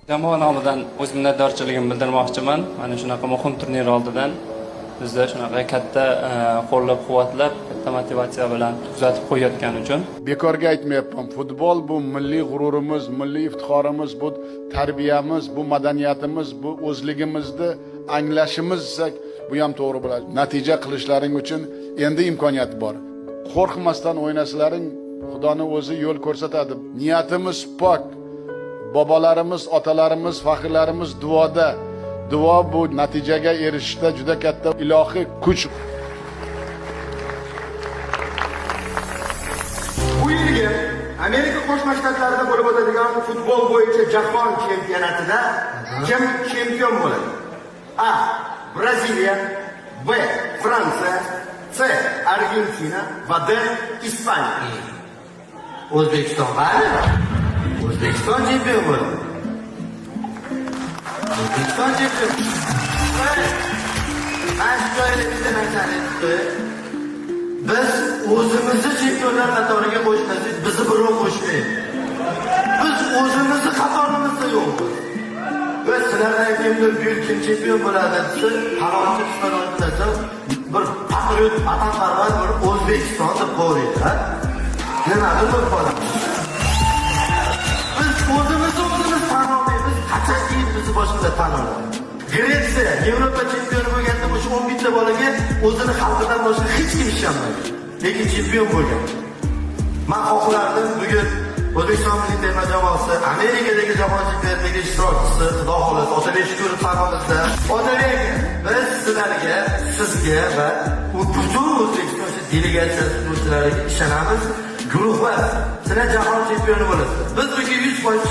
Jamoa nomidan o'z minnatdorchiligimni bildirmoqchiman. Mana shunaqa muhim turnir oldidan bizni shunaqa katta qo'llab-quvvatlab, katta motivatsiya bilan kuzatib qo'yayotgani uchun. Bekorga aytmayapman. Futbol bu milliy g'ururimiz, milliy iftixorimiz, bu tarbiyamiz, bu madaniyatimiz, bu o'zligimizni anglashimiz desak, bu ham to'g'ri bo'ladi. Natija qilishlaring uchun endi imkoniyat bor. Qo'rqmasdan o'ynasalaring, Xudoni o'zi yo'l ko'rsatadi. Niyatimiz pok. Bobolarimiz, otalarimiz, faxrlarimiz duoda. Duo bu natijaga erishishda juda katta ilohiy kuch. Bu yilgi Amerika Qo'shma Shtatlarida bo'lib o'tadigan futbol bo'yicha jahon chempionatida kim chempion bo'ladi? A. Braziliya, B. Fransiya, C. Argentina va D. Ispaniya. O'zbekiston qani? O'zbekiston chempion bo'ladi. O'zbekiston chempion. Mana shu joyda bitta narsani aytib. Biz o'zimizni chempionlar qatoriga qo'shmasak, bizni birov qo'shmaydi. Biz o'zimizni qatorimizda yo'qmiz. Biz sizlardan kimdir bu yil kim chempion bo'ladi desa, falonchi pismalonchi desa, bir patriot, vatanparvar bir O'zbekiston deb qo'yadi, ha? Nimadir bo'lib qoladi. Biz o'zimizni o'zimiz tan olmaymiz, qachon keyin bizni boshqalar tan oladi? Gretsiya Yevropa chempioni bo'lganda o'sha 11 ta bolaga o'zini xalqidan boshqa hech kim ishonmagan. Lekin chempion bo'lgan. Men xohlardim bugun O'zbekiston milliy terma jamoasi Amerikadagi jahon chempionatidagi ishtirokchisi, Xudo xohlasa, Otabek Shukurov safimizda. Otabek aka, biz sizlarga, sizga va butun O'zbekiston delegatsiyasi futbolchilariga ishonamiz. Guruhlar, sizlar jahon chempioni bo'lasizlar. Biz bugun 100%